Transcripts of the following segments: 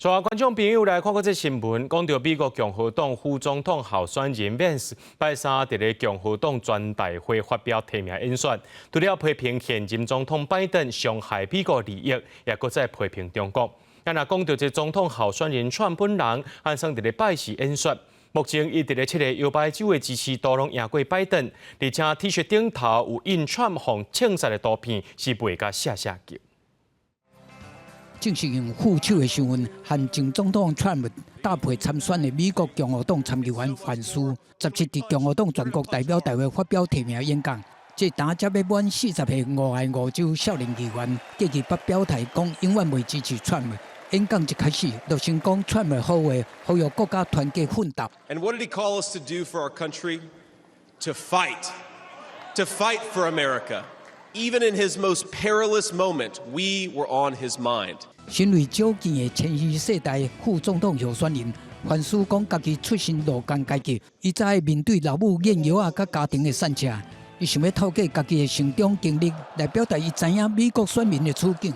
帶觀眾朋友來看過這新聞，講著美國共和黨副總統候選人 Vance 拜三佇咧共和黨全代會發表提名演說，除了批評現任總統拜登傷害美國利益，也閣再批評中國。啊，若講著這總統候選人川普本人，按算佇咧拜四演說，目前伊佇咧七個搖擺州的支持度攏贏過拜登，而且 T 恤頂頭有印川普槍殺的圖片，是賣共謝謝叫。正式用副手的身份，和前總統川普搭配參選的美國共和黨參議員范斯，17佇共和黨全國代表大會發表提名演講。這當才欲滿40歲俄亥俄州少年議員，過去捌表態講永遠袂支持川普。演講一開始，就先講川普好話，呼籲國家團結奮鬥。 And what did he call us to do for our country? To fight. To fight for America. Even in his most perilous moment, we were on his mind. 身為少見的千禧世代副總統候選人，范斯講家己出身勞工階級，伊早面對老母驗藥仔佮家庭的散赤，伊想欲透過家己的成長經歷來表達伊知影美國選民的處境。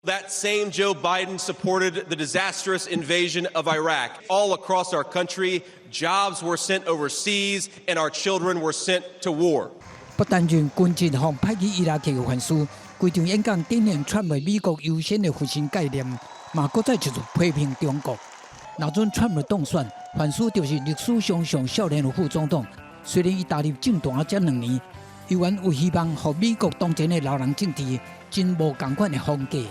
That same Joe Biden supported the disastrous invasion of Iraq. All across our country, jobs were sent overseas and our children were sent to war. 不擔任軍職予派去伊拉克的范斯，規場演講展現川普美國優先的核心概念，嘛閣再一次批評中國。若準川普當選，范斯就是歷史上上少年的副總統。雖然伊踏入政壇才2年，猶原有希望予美國當前的老人政治真無仝款的風格。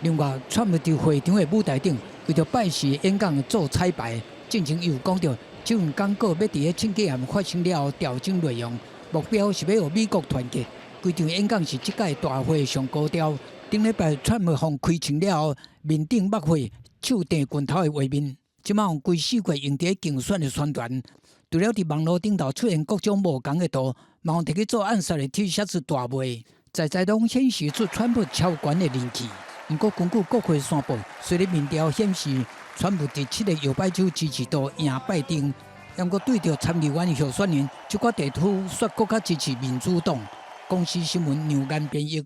另外，川普佇會場的舞台頂，為著拜四演講做彩排，進前又講著這份講稿欲佇咧槍擊案發生了後調整內容。目標是欲予美國團結。規場演講是這屆大會上高調。頂禮拜川普予開槍了後，面頂目血、手掟拳頭的畫面，這馬予規四月用佇咧競選的宣傳。除了佇網路頂頭出現各種無仝的圖，嘛予摕去做暗殺的 T 恤大賣，在在攏顯示出川普超懸的人氣。毋過根據國會山報，雖然民調顯示川普佇七個搖擺州支持度贏拜登。毋過對著參議員候選人，這寡地區煞閣較支持民主黨。公視新聞梁岩編譯。